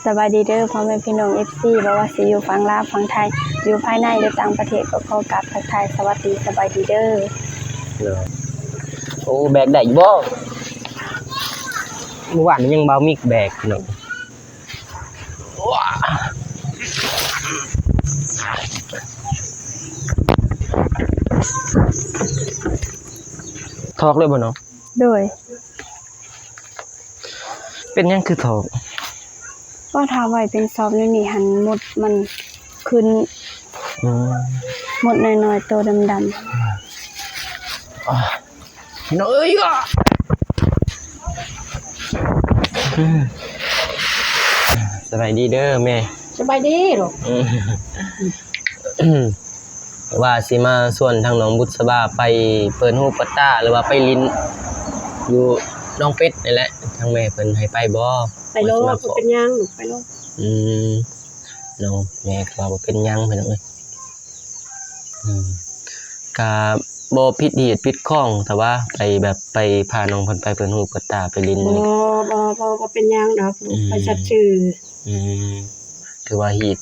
ສະບາຍດີເດີພໍ່ແມ່ພີ່ນ້ອງເອັຟຊີ ບໍ່ວ່າຊິຢູ່ຝັ່ງລາວຝັ່ງໄທ ຢູ່ພາຍໃນ ຫຼື ຕ່າງປະເທດ ກໍຂໍກາບທັກທາຍສະຫວັດດີ ສະບາຍດີເດີ. ໂອ້ ແບກໄດ້ຢູ່ບໍ່? ມື້ວານນີ້ຍັງເບົາມິກແບກພີ່ນ້ອງ. ຖອກເລີຍບໍ່ນ້ອງ? ໂດຍ. ເປັນຫຍັງຄືຖອກ? ກໍຖ້າໄວ້ເປັນສອບແນວນີ້ຫັ້ນ ມົດມັນຂຶ້ນ. ອືມ ມົດນ້ອຍໆ ໂຕດຳໆ. ພີ່ນ້ອງເອີຍ ສະບາຍດີເດີແມ່. ສະບາຍດີລູກ. ວ່າຊິມາຊວນທາງນ້ອງບຸດສະບາໄປເປີດຫູເປີດຕາ ຫຼືວ່າໄປຫຼິ້ນຢູ່ໜອງເປັດນີ້ແຫຼະ ທາງແມ່ເພິ່ນໃຫ້ໄປບໍ່? ໄປໂລດ ບໍ່ເປັນຫຍັງລູກ ໄປໂລດ. ອືມ ນ້ອງແມ່ກໍວ່າບໍ່ເປັນຫຍັງພີ່ນ້ອງເອີຍ. ອືມ ກະບໍ່ຜິດຮີດຜິດຄອງ ແຕ່ວ່າໄປແບບໄປພານ້ອງເພິ່ນໄປເປີດຫູເປີດຕາ ໄປຫຼິ້ນ. ບໍ່ ບໍ່ ບໍ່ ບໍ່ເປັນຫຍັງດອກ ອືມ ໄປສັດຊື່. ອືມ ຖືວ່າຮີດ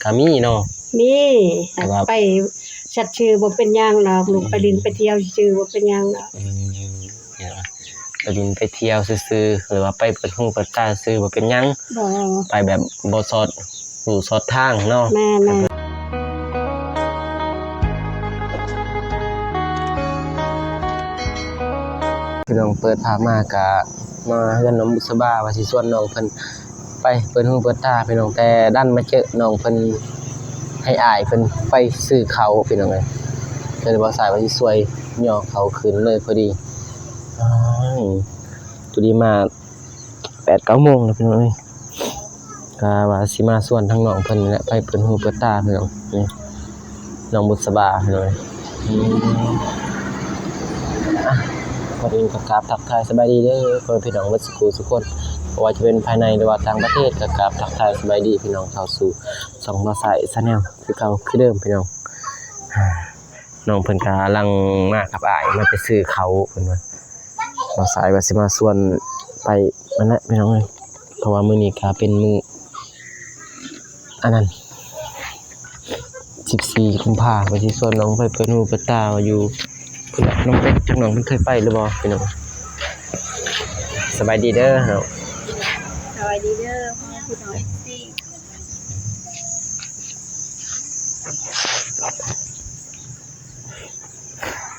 ກະມີເນາະ. ມີ ແຕ່ວ່າໄປສັດຊື່ບໍ່ເປັນຫຍັງດອກ ລູກ ອືມ ໄປຫຼິ້ນໄປທ່ຽວຊື່ໆ ບໍ່ເປັນຫຍັງດອກ. ອືມ ໄປຫຼິ້ນໄປທ່ຽວຊື່ໆ ຫຼືວ່າໄປເປີດຫູເປີດຕາຊື່ໆ ບໍ່ເປັນຫຍັງ. ບໍ່ ໄປແບບບໍ່ສອດ ຮູ້ສອດທາງເນາະ. ແມ່ນໆ. ພີ່ນ້ອງ ເປີດພາບມາກະມາເຮືອນນ້ອງບຸດສະບາ ວ່າຊິຊວນນ້ອງເພິ່ນໄປເປີດຫູເປີດຕາພີ່ນ້ອງ ແຕ່ດັນມາເຈີນ້ອງເພິ່ນໃຫ້ອ້າຍເພິ່ນໄປຊື້ເຂົ້າພີ່ນ້ອງເອີຍ. ກໍເລີຍບໍ່ສາຍວ່າຊິຊ່ວຍຍໍເຂົ້າຄືນເລີຍພໍດີ. ອ້າຍ ພໍດີມາ ແປດເກົ້າໂມງແລ້ວພີ່ນ້ອງເອີຍ ກະວ່າຊິມາຊວນທາງນ້ອງເພິ່ນນີ້ແຫຼະ ໄປເປີດຫູເປີດຕາພີ່ນ້ອງ. ນີ້ ນ້ອງບຸດສະບາພີ່ນ້ອງເອີຍ. ອືມ ອ່ະ ກ່ອນອື່ນກໍກາບທັກທາຍສະບາຍດີເດີພໍ່ແມ່ພີ່ນ້ອງເບິດສູ່ຜູ້ສູ່ຄົນ ບໍ່ວ່າຈະເປັນພາຍໃນ ຫຼືວ່າຕ່າງປະເທດ ກໍກາບທັກທາຍສະບາຍດີພີ່ນ້ອງ ເຂົ້າສູ່ຊ່ອງບ່າວສາຍ Channel ຄືເກົ່າຄືເດີມພີ່ນ້ອງ. ນ້ອງເພິ່ນກະລັງມາກັບອ້າຍ ມາແຕ່ຊື້ເຂົ້າເພິ່ນວ່າ ບ່າວສາຍວ່າຊິມາຊວນໄປນັ້ນແຫຼະພີ່ນ້ອງເອີຍ ເພາະວ່າມື້ນີ້ກະເປັນມື້ອັນນັ້ນ ສິບສີ່ກຸມພາ ວ່າຊິຊວນນ້ອງໄປເປີດຫູເປີດຕາຢູ່ພຸ້ນແຫຼະ ນ້ອງເປັດ ຈັກນ້ອງເພິ່ນເຄີຍໄປຫຼືບໍ່ພີ່ນ້ອງ. ສະບາຍດີເດີເນາະ. ສະບາຍດີເດີພໍ່ແມ່ພີ່ນ້ອງເອັຟຊີ.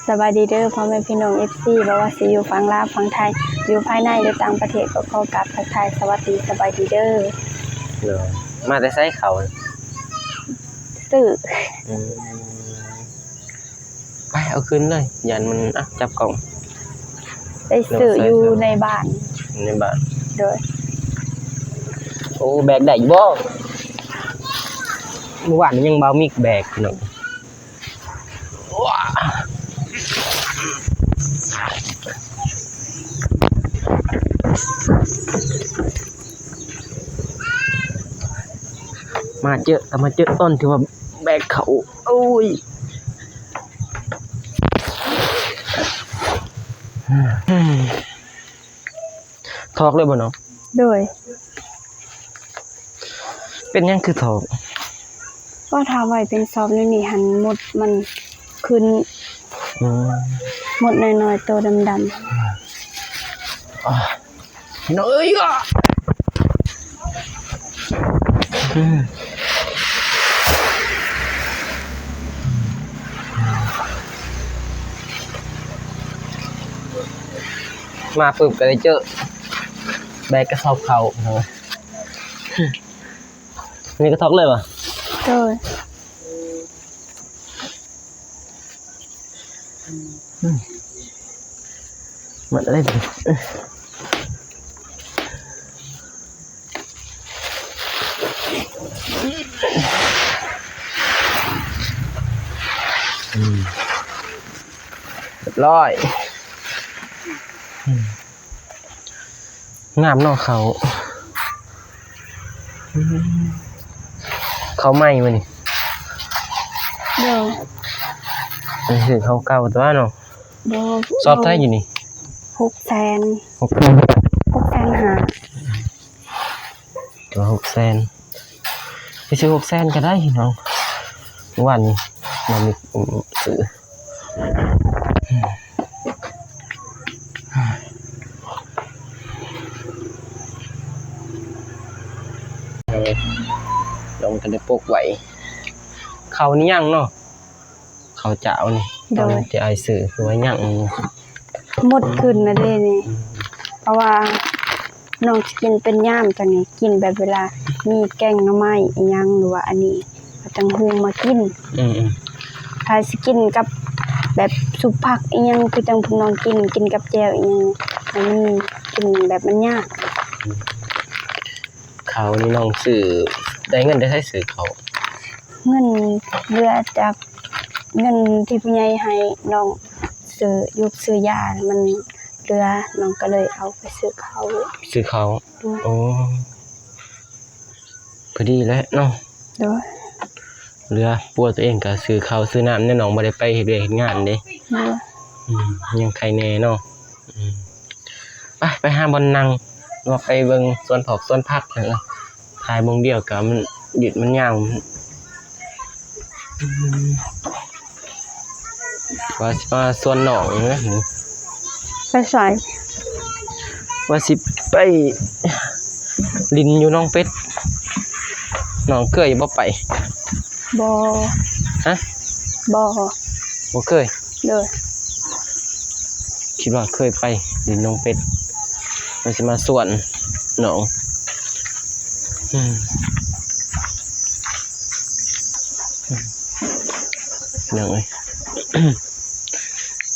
ສະບາຍດີເດີພໍ່ແມ່ພີ່ນ້ອງເອັຟຊີ ບໍ່ວ່າຊິຢູ່ຝັ່ງລາວຝັ່ງໄທ ຢູ່ພາຍໃນ ຫຼື ຕ່າງປະເທດ ກໍຂໍກາບທັກທາຍສະຫວັດດີ ສະບາຍດີເດີ. ໂດຍ. ມາແຕ່ໃສເຂົ້າ? ຊື້. ອືມ ໄປເອົາຄືນເລີຍ ຢ້ານມັນ ອ່ະ ຈັບກ້ອງ. ໄປຊື້ຢູ່ໃນບ້ານ. ໃນບ້ານ. ໂດຍ. ໂອ້ ແບກໄດ້ຢູ່ບໍ່? ມື້ວານນີ້ຍັງເບົາມິກແບກພີ່ນ້ອງ. ມາເຈີ ມາເຈີຕອນທີ່ວ່າແບກເຂົ້າ. ໂອ້ຍ ຖອກເລີຍບໍ່ນ້ອງ? ໂດຍ. ເປັນຫຍັງຄືຖອກ? ກໍຖ້າໄວ້ເປັນສອບແນວນີ້ຫັ້ນ ມົດມັນຂຶ້ນ. ອືມ ມົດນ້ອຍໆ ໂຕດຳໆ. ອາ ພີ່ນ້ອງເອີຍ ມາປຶບກໍໄດ້ເຈີ ແບກກະສອບເຂົ້າ. ນີ້ກະຖອກເລີຍຫວາ? ໂດຍ. ໝົດເລີຍ. ອືມ ຮຽບຮ້ອຍ. ອືມ ງາມເນາະເຂົ້າ. ອືມ ເຂົ້າໃໝ່ມື້ນີ້? ໂດຍ. ໄປຊື້ເຂົ້າເກົ່າຕົວະເນາະ. ບໍ່ ສອບເທົ່າໃດຢູ່ນີ້? ຫົກແສນ. ຫົກແສນ ຫົກແສນຫ້າ. ຕົວ ຫົກແສນ ໄປຊື້ຫົກແສນກໍໄດ້ເນາະ. ວານນີ້ນ້ອງມີຊື້ ນ້ອງກໍໄດ້ປົກໄວ້. ເຂົ້ານີ້ຍັງເນາະ ເຂົ້າຈ້າວນີ້ ໂດຍ ຕອນທີ່ອ້າຍຊື້ຄືວ່າຍັງ ໝົດຂຶ້ນນະເດນີ້ ເພາະວ່ານ້ອງຊິກິນເປັນຍາມຈັ່ງນີ້ ກິນແບບເວລາມີແກງໜໍ່ໄມ້ອີ່ຫຍັງ ຫຼືວ່າອັນນີ້ ກໍຈັ່ງຫຸງມາກິນ. ອືມໆ ຖ້າຊິກິນກັບແບບຊຸບຜັກອີ່ຫຍັງ ຄືຈັ່ງພວກນ້ອງກິນ ກິນກັບແຈ່ວອີ່ຫຍັງ ໃຫ້ມັນກິນແບບມັນຍາກ. ເຂົ້ານີ້ນ້ອງຊື້ ໄດ້ເງິນແຕ່ໃສຊື້ເຂົ້າ? ເງິນເຫຼືອຈາກເງິນທີ່ຜູ້ໃຫຍ່ໃຫ້ນ້ອງຊື້ຢູກຊື້ຢາ ມັນເຫຼືອ ນ້ອງກໍເລີຍເອົາໄປຊື້ເຂົ້າ. ຊື້ເຂົ້າ. ໂດຍ. ໂອ້ ພໍດີແຫຼະເນາະ. ໂດຍ. ເຫຼືອປົວຕົວເອງກໍຊື້ເຂົ້າຊື້ນ້ຳແດ່ ນ້ອງບໍ່ໄດ້ໄປເຮັດວຽກເຮັດງານເດ້. ໂດຍ. ອືມ ຍັງໄຄແດ່ເນາະ. ອືມ ໄປ ໄປຫາບ່ອນນັ່ງ ຫຼືວ່າໄປເບິ່ງສວນຜອກສວນຜັກຫັ້ນນະ. ຖ່າຍບ່ອນດຽວກໍມັນຍືດມັນຍາວ. ອືມ ວ່າຊິມາຊວນນ້ອງເນາະ. ໄປໃສ? ວ່າຊິໄປຫຼິ້ນຢູ່ໜອງເປັດ. ນ້ອງເຄີຍບໍ່ໄປ? ບໍ່. ຮະ? ບໍ່. ບໍ່ເຄີຍ? ໂດຍ. ຄິດວ່າເຄີຍໄປຫຼິ້ນໜອງເປັດ ມັນຊິມາຊວນນ້ອງ. ອືມ ນ້ອງເອີຍ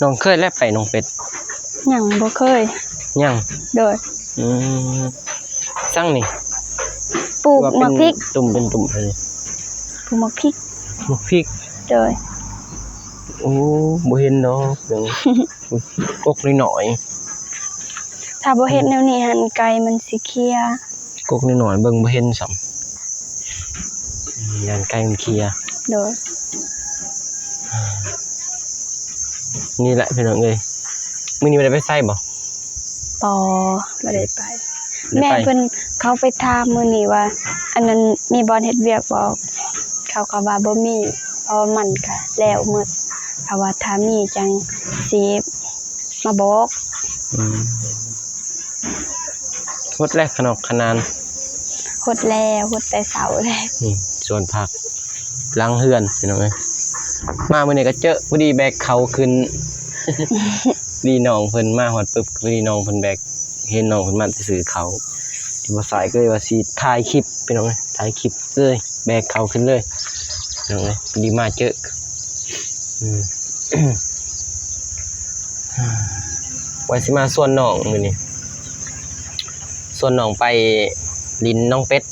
ນ້ອງເຄີຍແລ້ວໄປໜອງເປັດ? ຍັງບໍ່ເຄີຍ. ຍັງ? ໂດຍ. ອືມ ສັງນີ້? ປູກໝາກພິກ. ຕຸ່ມເປັນຕຸ່ມ ປູກໝາກພິກ. ໝາກພິກ? ໂດຍ. ໂອ້ ບໍ່ເຫັນດອກ ກົກນ້ອຍໆ. ຖ້າບໍ່ເຮັດແນວນີ້ຫັ້ນ ໄກ່ມັນຊິເຄຍ. ກົກນ້ອຍໆ ເບິ່ງບໍ່ເຫັນຊ້ຳ ຢ້ານໄກ່ມັນເຄຍ. ໂດຍ. ນີ້ແຫຼະພີ່ນ້ອງເອີຍ ມື້ນີ້ບໍ່ໄດ້ໄປໃສບໍ່? ບໍ່ ບໍ່ໄດ້ໄປ. ແມ່ເພິ່ນເຂົາໄປຖາມມື້ນີ້ວ່າ ອັນນັ້ນມີບ່ອນເຮັດວຽກບໍ່? ເຂົາກໍວ່າບໍ່ມີ ເພາະວ່າມັນກະແລ້ວໝົດ. ເຂົາວ່າຖ້າມີຈັ່ງຊິມາບອກ. ອືມ ຫົດແລ້ວຂະໜອກຂະໜານ. ຫົດແລ້ວ ຫົດແຕ່ເຊົ້າແລ້ວ. ນີ້ສວນຜັກຫຼັງເຮືອນພີ່ນ້ອງເອີຍ. ມາມື້ນີ້ກໍເຈີ ພໍດີແບກເຂົ້າຂຶ້ນ. ດີນ້ອງເພິ່ນມາຮອດປຶບ ພໍດີນ້ອງເພິ່ນແບກ ເຫັນນ້ອງເພິ່ນມາແຕ່ຊື້ເຂົ້າ ທີ່ບໍ່ສາຍກໍເລີຍວ່າຊິຖ່າຍຄລິບພີ່ນ້ອງເອີຍ ຖ່າຍຄລິບເລີຍ ແບກເຂົ້າຂຶ້ນເລີຍພີ່ນ້ອງເອີຍ. ພໍດີມາເຈີ ອືມ ວ່າຊິມາຊວນນ້ອງມື້ນີ້ ຊວນນ້ອງໄປຫຼິ້ນໜອງເປັດ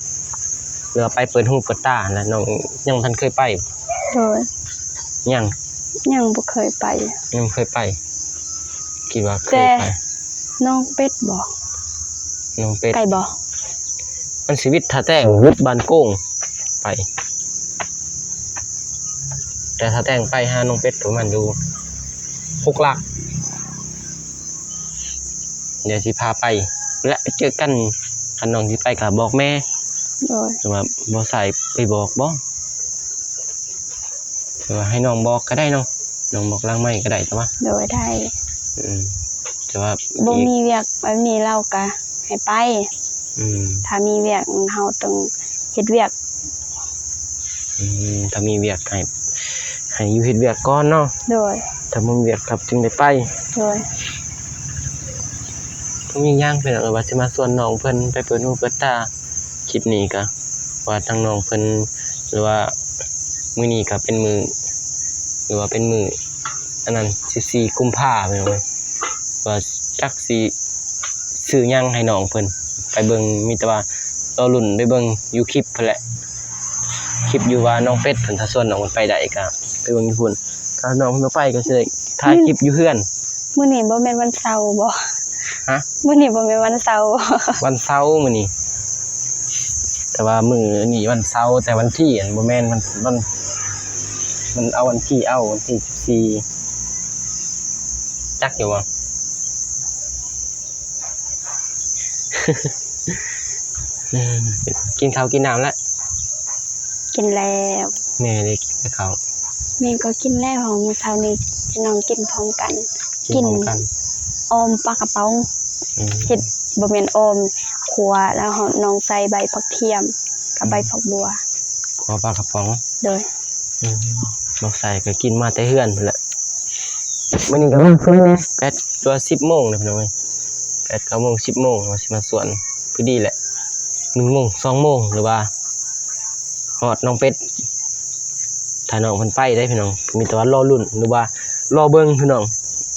ຫຼືວ່າໄປເປີດຫູເປີດຕາຫັ້ນນະ. ນ້ອງຍັງບໍ່ທັນເຄີຍໄປ? ໂດຍ. ຍັງ? ຍັງບໍ່ເຄີຍໄປ. ຍັງບໍ່ເຄີຍໄປ. ຄິດວ່າເຄີຍໄປ. ແຕ່ໜອງເປັດບໍ? ໜອງເປັດ. ໄກບໍ? ມັນຊິວິດທ່າແຕງ ວິດບ້ານໂກງໄປ. ແຕ່ຖ້າແຕ່ງໄປຫາໜອງເປັດປະມານຢູ່ຫົກຫຼັກ. ດຽວຊິພາໄປ ແລະ ເຈີກັນ. ຄັນນ້ອງຊິໄປກໍບອກແມ່. ໂດຍ. ຫຼືວ່າບໍ່ໃສ່ໄປບອກບໍ? ຫຼືວ່າໃຫ້ນ້ອງບອກກໍໄດ້ເນາະ ນ້ອງບອກຫຼັງໄມກໍໄດ້. ແຕ່ວ່າ ໂດຍ ໄດ້. ອືມ ແຕ່ວ່າບໍ່ມີວຽກແບບນີ້ ລາວກໍໃຫ້ໄປ. ອືມ ຖ້າມີວຽກ ເຮົາຕ້ອງເຮັດວຽກ. ອືມ ຖ້າມີວຽກໃຫ້ ໃຫ້ຢູ່ເຮັດວຽກກ່ອນເນາະ. ໂດຍ. ຖ້າບໍ່ມີວຽກກໍຈຶ່ງໄດ້ໄປ. ໂດຍ. ບໍ່ມີຫຍັງພີ່ນ້ອງເອີຍ ວ່າຊິມາຊວນນ້ອງເພິ່ນໄປເປີດຫູເປີດຕາ. ຄລິບນີ້ກໍວ່າທາງນ້ອງເພິ່ນ ຫຼືວ່າມື້ນີ້ກໍເປັນມື້ ຫຼືວ່າເປັນມື້ ອັນນັ້ນ ສິບສີ່ ກຸມພາພີ່ນ້ອງເອີຍ ວ່າຈັກຊິຊື້ຫຍັງໃຫ້ນ້ອງເພິ່ນ ໄປເບິ່ງ. ມີແຕ່ວ່າລໍລຸ້ນໄປເບິ່ງຢູ່ຄລິບພຸ້ນແຫຼະ ຄລິບຢູ່ວ່ານ້ອງເປັດເພິ່ນ ຖ້າຊວນນ້ອງເພິ່ນໄປໄດ້ກໍໄປເບິ່ງຢູ່ພຸ້ນ. ຖ້ານ້ອງເພິ່ນບໍ່ໄປກໍຊິໄດ້ຖ່າຍຄລິບຢູ່ເຮືອນ. ມື້ນີ້ບໍ່ແມ່ນວັນເສົາບໍ? ຮະ? ມື້ນີ້ບໍ່ແມ່ນວັນເສົາບໍ? ວັນເສົາມື້ນີ້ ແຕ່ວ່າມື້ນີ້ວັນເສົາ ແຕ່ວັນທີ ອັນ ບໍ່ແມ່ນ ມັນ ມັນ ມັນເອົາວັນທີ ເອົາວັນທີສິບສີ່ ຈັກຢູ່ບໍ່? ອືມ ກິນເຂົ້າກິນນ້ຳແລ້ວ? ກິນແລ້ວ. ແມ່ໄດ້ກິນແລ້ວເຂົ້າ? ແມ່ກໍກິນແລ້ວ ເຮົາມື້ເຊົ້ານີ້ພີ່ນ້ອງກິນພ້ອມກັນ. ກິນພ້ອມກັນ ກິນອ່ອມປາກະປ໋ອງ. ອືມ ເຮັດ ບໍ່ແມ່ນອ່ອມ ຂົ້ວແລ້ວເຮົາ ນ້ອງໃສ່ໃບຜັກທຽມກັບໃບ ອືມ ຜັກບົວ. ຂົ້ວປາກະປ໋ອງ? ໂດຍ. ອືມ ນ້ອງໃສ່ກໍກິນມາແຕ່ເຮືອນພຸ້ນແຫຼະ. ມື້ນີ້ກໍມາຊ່ວຍແດ່ ແປດ ຫຼື ສິບໂມງແລ້ວພີ່ນ້ອງເອີຍ ແປດ ເກົ້າໂມງ ສິບໂມງ ວ່າຊິມາສວນ ພໍດີແຫຼະ ໜຶ່ງໂມງ ສອງໂມງ ຫຼືວ່າຮອດໜອງເປັດ. ຖ້ານ້ອງເພິ່ນໄປເດ້ພີ່ນ້ອງ ມີແຕ່ວ່າລໍລຸ້ນ ຫຼືວ່າລໍເບິ່ງພີ່ນ້ອງ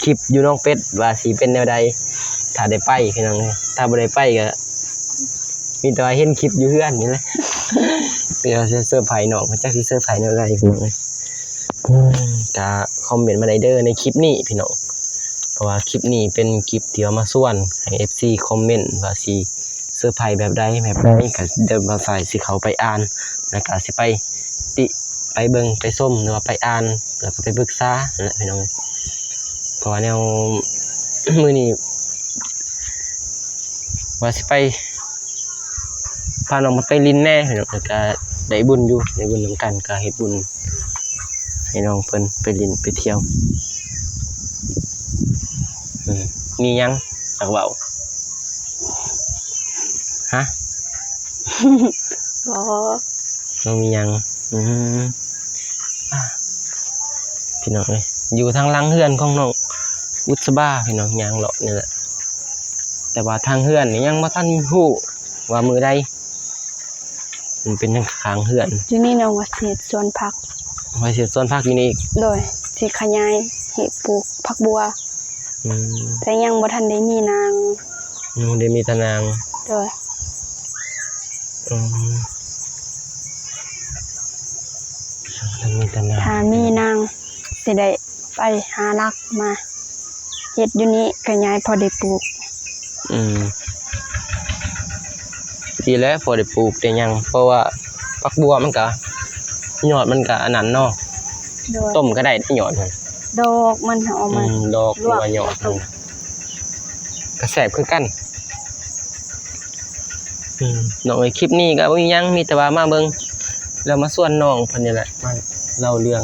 ຄລິບຢູ່ໜອງເປັດວ່າຊິເປັນແນວໃດ ຖ້າໄດ້ໄປພີ່ນ້ອງເອີຍ. ຖ້າບໍ່ໄດ້ໄປກໍ ມີແຕ່ວ່າເຫັນຄລິບຢູ່ເຮືອນນີ້ແຫຼະ ດຽວຊິເຊີໄພນ້ອງ ຈັກຊິເຊີໄພແນວໃດພີ່ນ້ອງເອີຍ. ອືມ ກະຄອມເມັນມາໄດ້ເດີໃນຄລິບນີ້ພີ່ນ້ອງ ເພາະວ່າຄລິບນີ້ເປັນຄລິບທີ່ວ່າມາຊວນໃຫ້ເອັຟຊີຄອມເມັນວ່າຊິເຊີໄພແບບໃດ ແບບໃດ ກະດຽວບ່າວສາຍຊິເຂົ້າໄປອ່ານ ແລ້ວກະຊິໄປຕິ ໄປເບິ່ງໄປຊົມ ຫຼືວ່າໄປອ່ານ ແລ້ວກະໄປປຶກສາຫັ້ນແຫຼະພີ່ນ້ອງ. ເພາະວ່າແນວ ມື້ນີ້ ວ່າຊິໄປ ພານ້ອງເພິ່ນໄປຫຼິ້ນແດ່ ແລ້ວກະໄດ້ບຸນຢູ່ ໄດ້ບຸນນຳກັນ ກະເຮັດບຸນໃຫ້ນ້ອງເພິ່ນໄປຫຼິ້ນໄປທ່ຽວ. ອືມ ມີຫຍັງຢາກເວົ້າ? ຮະ? ບໍ່ ບໍ່ມີຫຍັງ. ອືມ ອ່າ ພີ່ນ້ອງເອີຍ ຢູ່ທາງຫຼັງເຮືອນຂອງນ້ອງບຸດສະບາພີ່ນ້ອງ ຍ່າງເລາະນີ້ແຫຼະ ແຕ່ວ່າທາງເຮືອນນີ້ຍັງບໍ່ທັນຮູ້ວ່າມື້ໃດ ມັນເປັນຫຍັງຂ້າງເຮືອນ. ຢູ່ນີ້ນ້ອງວ່າຊິເຮັດສວນຜັກ ວ່າຊິເຮັດສວນຜັກຢູ່ນີ້ອີກ. ໂດຍ ຊິຂະຫຍາຍ ເຮັດປູກຜັກບົວ. ອືມ ແຕ່ຍັງບໍ່ທັນໄດ້ມີນາງ ຍັງບໍ່ໄດ້ມີຕານາງ. ໂດຍ. ອືມ ຍັງບໍ່ທັນມີຕານາງ ຖ້າມີນາງຊິໄດ້ໄປຫາລັກມາເຮັດຢູ່ນີ້ ຂະຫຍາຍພໍໄດ້ປູກ. ອືມ ດີແລ້ວ ພໍໄດ້ປູກໄດ້ຫຍັງ ເພາະວ່າຜັກບົວມັນກະ ຍອດມັນກະອັນນັ້ນເນາະ. ໂດຍ. ຕົ້ມກໍໄດ້ຍອດມັນ ດອກມັນເອົາມາ ອືມ ດອກ ຫຼືວ່າຍອດມັນ ກໍແຊບຄືກັນ. ອືມ ນ້ອງເອີຍ ຄລິບນີ້ກໍບໍ່ມີຫຍັງ ມີແຕ່ວ່າມາເບິ່ງ ແລ້ວມາຊວນນ້ອງເພິ່ນນີ້ແຫຼະ ມາເລົ່າເລື່ອງ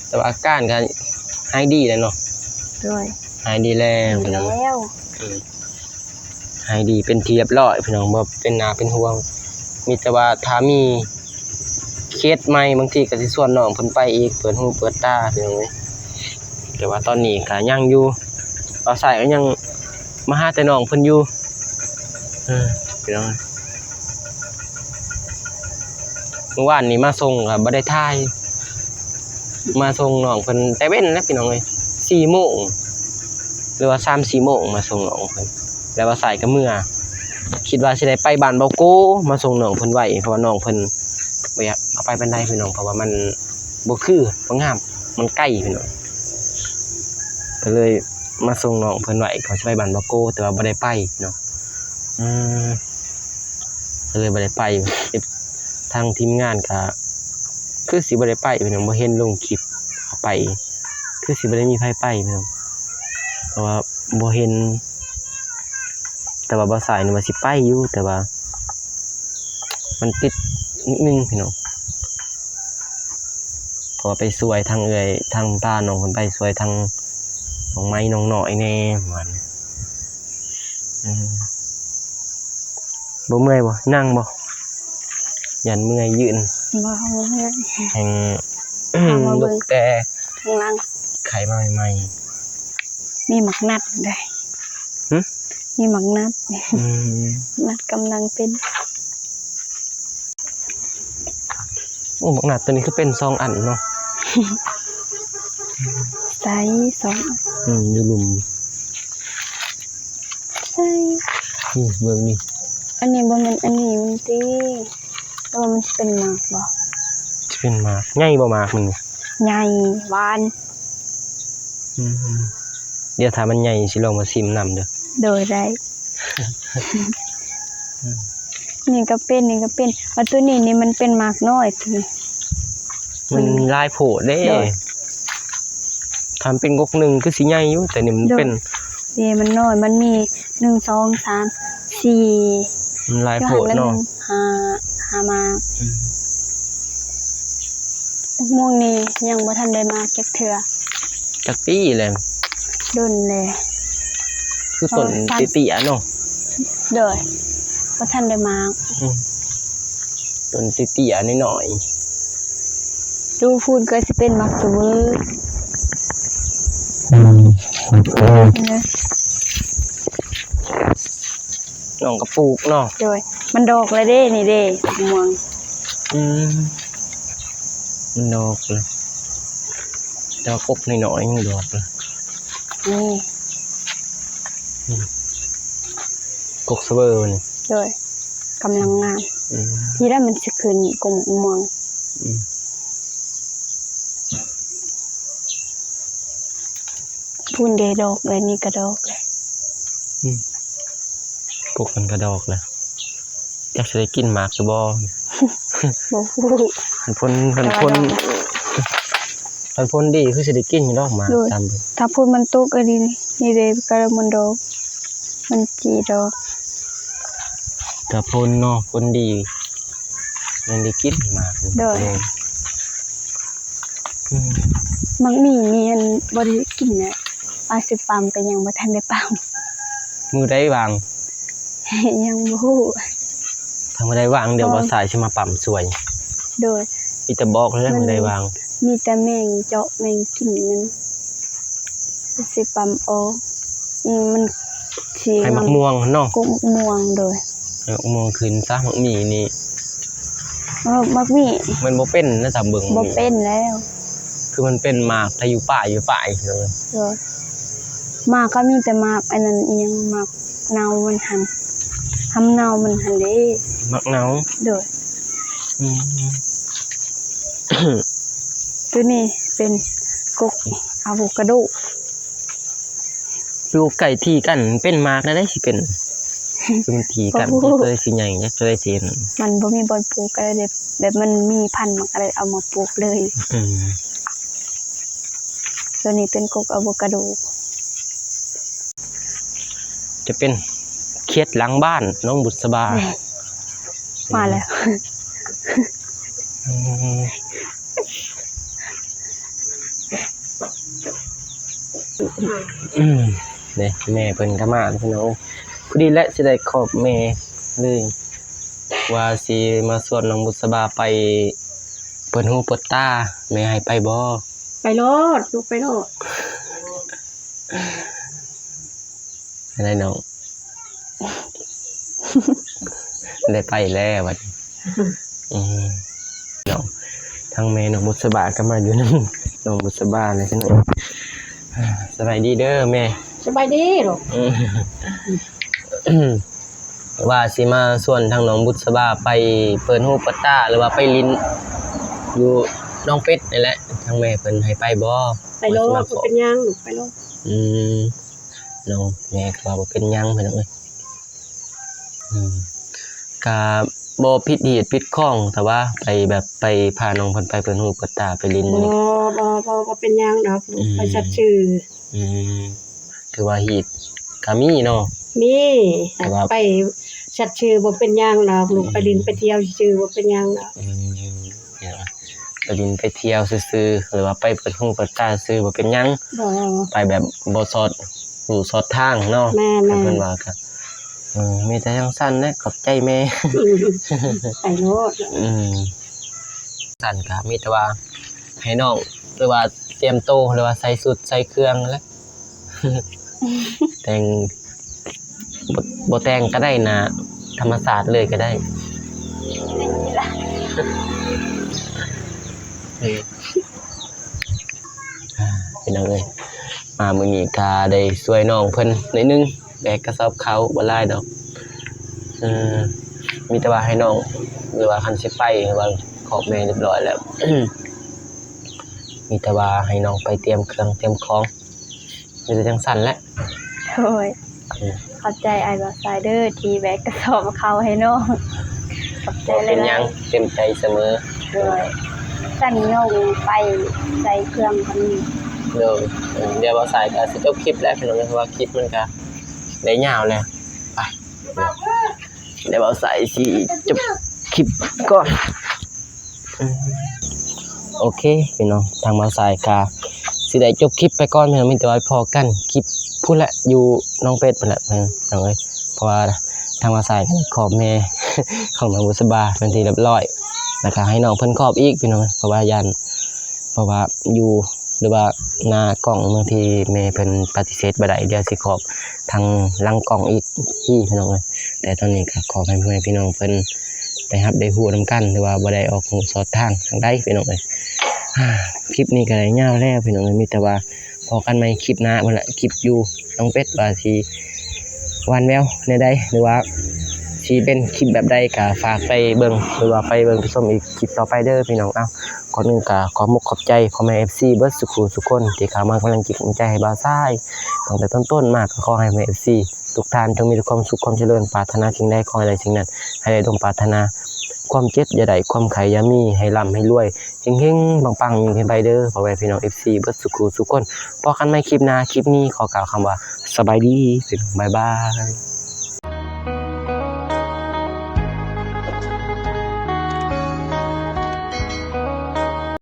ແຕ່ວ່າອາການກໍຫາຍດີແລ້ວເນາະ. ໂດຍ. ຫາຍດີແລ້ວ ຫາຍດີແລ້ວ ອືມ ຫາຍດີເປັນທີ່ຮຽບຮ້ອຍພີ່ນ້ອງ ບໍ່ເປັນໜ້າເປັນຫ່ວງ. ມີແຕ່ວ່າຖ້າມີເຄສໃໝ່ ບາງທີກໍຊິຊວນນ້ອງເພິ່ນໄປອີກ ເປີດຫູເປີດຕາພີ່ນ້ອງເອີຍ. ແຕ່ວ່າຕອນນີ້ກໍຍັງຢູ່ ບ່າວສາຍກໍຍັງມາຫາແຕ່ນ້ອງເພິ່ນຢູ່. ເອີ ພີ່ນ້ອງ ມື້ວານນີ້ມາສົ່ງກໍບໍ່ໄດ້ຖ່າຍ ມາສົ່ງນ້ອງເພິ່ນແຕ່ເວັນແຫຼະພີ່ນ້ອງເອີຍ ສີ່ໂມງ ຫຼືວ່າສາມສີ່ໂມງ ມາສົ່ງນ້ອງເພິ່ນ ແລ້ວບ່າວສາຍກໍເມືອ ຄິດວ່າຊິໄດ້ໄປບ້ານເບົາໂກ ມາສົ່ງນ້ອງເພິ່ນໄວ ເພາະວ່ານ້ອງເພິ່ນບໍ່ຢາກເອົາໄປປານໃດພີ່ນ້ອງ ເພາະວ່າມັນບໍ່ຄື ບໍ່ງາມ ມັນໄກພີ່ນ້ອງ ກໍເລີຍມາສົ່ງນ້ອງເພິ່ນໄວ ເຂົາຊິໄປບ້ານເບົາໂກ ແຕ່ວ່າບໍ່ໄດ້ໄປເນາະ. ອືມ ກໍເລີຍບໍ່ໄດ້ໄປ ເອັບ ທາງທີມງານກໍຄືຊິບໍ່ໄດ້ໄປພີ່ນ້ອງ ບໍ່ເຫັນລົງຄລິບເຂົາໄປ ຄືຊິບໍ່ໄດ້ມີໃຜໄປພີ່ນ້ອງ ເພາະວ່າບໍ່ເຫັນ. ແຕ່ວ່າບ່າວສາຍນີ້ວ່າຊິໄປຢູ່ ແຕ່ວ່າມັນຕິດນິດໜຶ່ງພີ່ນ້ອງ ເພາະວ່າໄປຊ່ວຍທາງເອື້ອຍ ທາງຕານ້ອງເພິ່ນ ໄປຊ່ວຍທາງນ້ອງໄມ້ນ້ອງນ້ອຍແດ່ປະມານນີ້. ອືມ ບໍ່ເມື່ອຍບໍ່? ນັ່ງບໍ່? ຢ້ານເມື່ອຍຢືນ. ບໍ່ ບໍ່ເມື່ອຍ. ແຮງ ເຮົາມາເບິ່ງ ລຸກແຕ່ຂ້າງຫຼັງ ໄຂມາໃໝ່ໆ. ມີໝາກນັດເດ້. ຫຶ? ມີໝາກນັດ. ອືມ ໝາກນັດກຳລັງເປັນ. ໂອ້ ໝາກນັດໂຕນີ້ຄືເປັນສອງອັນເນາະ. ໃສ ສອງອັນ. ອືມ ຢູ່ລຸ່ມ. ໃສ ນີ້ ເບິ່ງນີ້ ອັນນີ້ບໍ່ແມ່ນອັນນີ້ມັນຕິ ຫຼືວ່າມັນຊິເປັນໝາກບໍ່? ຊິເປັນໝາກ ໃຫຍ່ບໍ່ໝາກມັນນີ້? ໃຫຍ່ ຫວານ. ອືມ ດຽວຖ້າມັນໃຫຍ່ຊິລອງມາຊິມນຳເດີ. ໂດຍ ໄດ້. ນີ້ກໍເປັນ ນີ້ກໍເປັນ ວ່າໂຕນີ້ນີ້ມັນເປັນໝາກນ້ອຍຕິ ມັນ ມັນຫຼາຍໂພດເດ້. ໂດຍ. ຖ້າມັນເປັນກົກໜຶ່ງຄືຊິໃຫຍ່ຢູ່ ແຕ່ນີ້ມັນເປັນ ໂດຍ ເດ້ ມັນນ້ອຍ ມັນມີ ໜຶ່ງ ສອງ ສາມ ສີ່ ມັນຫຼາຍໂພດເນາະ ຢູ່ຫັ້ນລະໜຶ່ງ ຫ້າ ຫ້າໝາກ. ອືມ ໝາກມ່ວງນີ້ຍັງບໍ່ທັນໄດ້ໝາກຈັກເທື່ອ. ຈັກປີແລ້ວ? ດົນແລ້ວ ຄືຕົ້ນເຕັ້ຍໆເນາະ. ໂດຍ ບໍ່ທັນໄດ້ໝາກ. ອືມ ຕົ້ນເຕັ້ຍໆນ້ອຍໆ ດູພຸ້ນກໍຊິເປັນໝາກສະເວີຍ. ອືມ ເອີ ນ້ອງກໍປູກເນາະ. ໂດຍ ມັນດອກແລ້ວເດ້ ນີ້ເດ້ ໝາກມ່ວງ. ອືມ ມັນດອກແລ້ວ ດອກກົກນ້ອຍໆ ມັນດອກແລ້ວ. ນີ້ ອືມ ກົກສະເວີຍນີ້. ໂດຍ ກຳລັງງາມ. ອືມ ທີແລກມັນຊິຂຶ້ນກົກໝາກມ່ວງ. ອືມ ພຸ້ນເດ້ດອກແລ້ວ ນີ້ກະດອກແລ້ວ. ອືມ ກົກມັນກະດອກແລ້ວ ຈັກຊິໄດ້ກິນໝາກຫຼືບໍ່? ບໍ່ຮູ້ ຄັນຝົນ ຄັນຝົນ ແຕ່ວ່າດອກ ຄັນຝົນດີຄືຊິໄດ້ກິນຢູ່ດອກໝາກ. ໂດຍ ຕາມເບິ່ງ ຖ້າຝົນມັນຕົກອີ່ຫຼີນີ້ ນີ້ເດ້ກະມັນດອກ ມັນຈີດອກ. ຖ້າຝົນເນາະ ຝົນດີ ແມ່ນໄດ້ກິນໝາກ. ໂດຍ ອືມ ໝາກໝີ່ນີ້ ອັນ ບໍ່ໄດ້ກິນນະ ວ່າຊິປ້ຳກໍຍັງບໍ່ທັນໄດ້ປ້ຳ. ມື້ໃດຫວ່າງ? ຍັງບໍ່ຮູ້ ຖ້າມື້ໃດຫວ່າງ ດຽວ ອໍ ບ່າວສາຍຊິມາປ້ຳຊ່ວຍ. ໂດຍ ມີແຕ່ບອກເລີຍ ມື້ໃດຫວ່າງ ມີແຕ່ແມງເຈາະແມງກິນມັນ ຊິປ້ຳອອກ. ອືມ ມັນຊິ ໃຫ້ໝາກມ່ວງເນາະ ກົກໝາກມ່ວງ. ໂດຍ ໃຫ້ໝາກມ່ວງຂຶ້ນຊະ. ໝາກໝີ່ນີ້ ເອີ ໝາກໝີ່ມັນບໍ່ເປັນນະ ຕາມເບິ່ງ ບໍ່ເປັນແລ້ວ ຄືມັນເປັນໝາກແຕ່ຢູ່ປາຍ ຢູ່ປາຍ. ໂດຍ ໂດຍ ໝາກກໍມີແຕ່ໝາກອັນນັ້ນ ອີ່ຫຍັງ ໝາກເນົ່າມັນຫັ້ນ ຮຳເນົ່າມັນຫັ້ນເດ້ ໝາກເນົ່າ. ໂດຍ ອືມ ໂຕນີ້ເປັນກົກອາໂວກາໂດ. ຢູ່ໃກ້ທີ່ກັນ ເປັນໝາກແນວໃດຊິເປັນ ຄືມັນທີ່ກັນ ບໍ່ຮູ້ ຈັກໂຕໃດຊິໃຫຍ່ ຈັກໂຕໃດຊິ ມັນບໍ່ມີບ່ອນປູກ ກໍເລີຍ ແບບມັນມີພັນມັນກໍເລີຍເອົາມາປູກເລີຍ. ອືມ ໂຕນີ້ເປັນກົກອາໂວກາໂດ ຈະເປັນເຂດຫຼັງບ້ານນ້ອງບຸດສະບາ. ແມ່ນ ມາແລ້ວ. ອືມ ອືມ ເດ້ ແມ່ເພິ່ນກໍມາພີ່ນ້ອງ. ພໍດີແຫຼະ ຊິໄດ້ຂອບແມ່ເລີຍ ວ່າຊິມາຊວນນ້ອງບຸດສະບາໄປເປີດຫູເປີດຕາ ແມ່ໃຫ້ໄປບໍ່? ໄປໂລດ ລູກ ໄປໂລດ. ຈັ່ງໃດນ້ອງ? ໄດ້ໄປແລ້ວບັດນີ້. ອືມ ເນາະ ທາງແມ່ນ້ອງບຸດສະບາກໍມາຢູ່ນຳນ້ອງບຸດສະບາແຫຼະພີ່ນ້ອງ. ສະບາຍດີເດີແມ່. ສະບາຍດີລູກ. ອືມ ວ່າຊິມາຊວນທາງນ້ອງບຸດສະບາໄປເປີດຫູເປີດຕາ ຫຼືວ່າໄປຫຼິ້ນຢູ່ໜອງເປັດນີ້ແຫຼະ ທາງແມ່ເພິ່ນໃຫ້ໄປບໍ່? ໄປໂລດ ບໍ່ເປັນຫຍັງລູກ ໄປໂລດ. ອືມ ເນາະ ແມ່ກໍວ່າບໍ່ເປັນຫຍັງພີ່ນ້ອງເອີຍ. ອືມ ກະບໍ່ຜິດຮີດຜິດຄອງ ແຕ່ວ່າໄປແບບໄປພານ້ອງເພິ່ນໄປເປີດຫູເປີດຕາ ໄປຫຼິ້ນ. ບໍ່ ບໍ່ ບໍ່ ບໍ່ເປັນຫຍັງດອກ ອືມ ໄປສັດຊື່. ອືມ ຖືວ່າຮີດກະມີເນາະ. ມີ ແຕ່ວ່າໄປສັດຊື່ບໍ່ເປັນຫຍັງດອກ ອືມ ໄປຫຼິ້ນໄປທ່ຽວຊື່ໆ ບໍ່ເປັນຫຍັງດອກ. ອືມ ໄປຫຼິ້ນໄປທ່ຽວຊື່ໆ ຫຼືວ່າໄປເປີດຫູເປີດຕາຊື່ ບໍ່ເປັນຫຍັງ. ບໍ່ ໄປແບບບໍ່ສອດ ຮູ້ສອດທາງເນາະ. ແມ່ນໆ ຄັນເພິ່ນວ່າກໍ ເອີ ມີແຕ່ຈັ່ງຊັ້ນແຫຼະ ຂອບໃຈແມ່. ໄປໂລດ. ອືມ ຊັ້ນກໍມີແຕ່ວ່າໃຫ້ນ້ອງ ຫຼືວ່າຕຽມໂຕ ຫຼືວ່າໃສ່ຊຸດໃສ່ເຄື່ອງແຫຼະ ແຕ່ງ ບໍ່ ບໍ່ແຕ່ງກໍໄດ້ນະ ທຳມະຊາດເລີຍກໍໄດ້. ເອີ ພີ່ນ້ອງເອີຍ ມາມື້ນີ້ກໍໄດ້ຊ່ວຍນ້ອງເພິ່ນໜ້ອຍໜຶ່ງ ແບກກະສອບເຂົ້າ ບໍ່ຫຼາຍດອກ. ເອີ ມີແຕ່ວ່າໃຫ້ນ້ອງ ຫຼືວ່າຄັນຊິໄປ ວ່າຂອບແມ່ຮຽບຮ້ອຍແລ້ວ ມີແຕ່ວ່າໃຫ້ນ້ອງໄປຕຽມເຄື່ອງຕຽມຂອງ ມີແຕ່ຈັ່ງຊັ້ນແຫຼະ. ໂດຍ ອືມ ຂອບໃຈອ້າຍບ່າວຊາຍເດີ ທີ່ແບກກະສອບເຂົ້າໃຫ້ນ້ອງ. ຂອບໃຈຫຼາຍໆ. ບໍ່ເປັນຫຍັງ ເຕັມໃຈສະເໝີ. ໂດຍ ຊັ້ນນ້ອງໄປໃສ່ເຄື່ອງກ່ອນ. ໂດຍ ເອີ ດຽວບ່າວຊາຍກໍຊິຈົບຄລິບແລ້ວພີ່ນ້ອງ ເພາະວ່າຄລິບມັນກໍໄດ້ຍາວແລ້ວ. ໄປ. ແລ້ວບ່າວສາຍຊິຈົບຄລິບກ່ອນ. ໂອເຄພີ່ນ້ອງ ທາງບ່າວສາຍກະຊິໄດ້ຈົບຄລິບໄປກ່ອນພີ່ນ້ອງ ມີແຕ່ວ່າພໍ້ກັນຄລິບພຸ້ນແຫຼະ ຢູ່ໜອງເປັດພຸ້ນແຫຼະພີ່ນ້ອງເອີຍ. ເພາະວ່າທາງບ່າວສາຍກະໄດ້ຂອບແມ່ຂອງນ້ອງບຸດສະບາເປັນທີ່ຮຽບຮ້ອຍ ແລ້ວກະໃຫ້ນ້ອງເພິ່ນຂອບອີກພີ່ນ້ອງເອີຍ ເພາະວ່າຢ້ານ ເພາະວ່າຢູ່ ຫຼືວ່າໜ້າກ້ອງບາງທີແມ່ເພິ່ນປະຕິເສດບໍ່ໄດ້ ດຽວຊິຂອບທາງຫຼັງກ້ອງອີກທີພີ່ນ້ອງເອີຍ. ແຕ່ຕອນນີ້ກະຂໍໃຫ້ພໍ່ແມ່ພີ່ນ້ອງເພິ່ນໄດ້ຮັບໄດ້ຮູ້ນຳກັນ ຫຼືວ່າບໍ່ໄດ້ອອກຫູສອດທາງທາງໃດພີ່ນ້ອງເອີຍ. ຄລິບນີ້ກະໄດ້ຍາວແລ້ວພີ່ນ້ອງເອີຍ ມີແຕ່ວ່າພໍ້ກັນໃໝ່ຄລິບໜ້າພຸ້ນແຫຼະ ຄລິບຢູ່ໜອງເປັດວ່າຊິຫວານແວວແນວໃດ ຫຼືວ່າຊິເປັນຄລິບແບບໃດ ກະຝາກໄປເບິ່ງ ຫຼືວ່າໄປເບິ່ງໄປຊົມອີກຄລິບຕໍ່ໄປເດີພີ່ນ້ອງ. ເອົາ ກ່ອນອື່ນກະຂອບມຸກຂອບໃຈພໍ່ແມ່ເອັຟຊີເບິດສູ່ຜູ້ສູ່ຄົນທີ່ເຂົ້າມາເປັນກຳລັງຈິດກຳລັງໃຈໃຫ້ບ່າວສາຍຕັ້ງແຕ່ຕົ້ນໆມາ. ກະຂໍໃຫ້ພໍ່ແມ່ເອັຟຊີທຸກທ່ານຈົ່ງມີແຕ່ຄວາມສຸກຄວາມຈະເລີນ ປາດຖະໜາສິ່ງໃດຂໍໃຫ້ໄດ້ສິ່ງນັ້ນ ໃຫ້ໄດ້ສົມປາດຖະໜາ ຄວາມເຈັບຢ່າໄດ້ ຄວາມໄຂ້ຢ່າມີ ໃຫ້ລ່ຳໃຫ້ລວຍ ເຮັງໆປັງໆ ຍິ່ງຂຶ້ນໄປເດີພໍ່ແມ່ພີ່ນ້ອງເອັຟຊີເບິດສູ່ຜູ້ສູ່ຄົນ. ພໍ້ກັນໃໝ່ຄລິບໜ້າ ຄລິບນີ້ຂໍກ່າວຄຳວ່າສະບາຍດີ ບາຍບາຍ.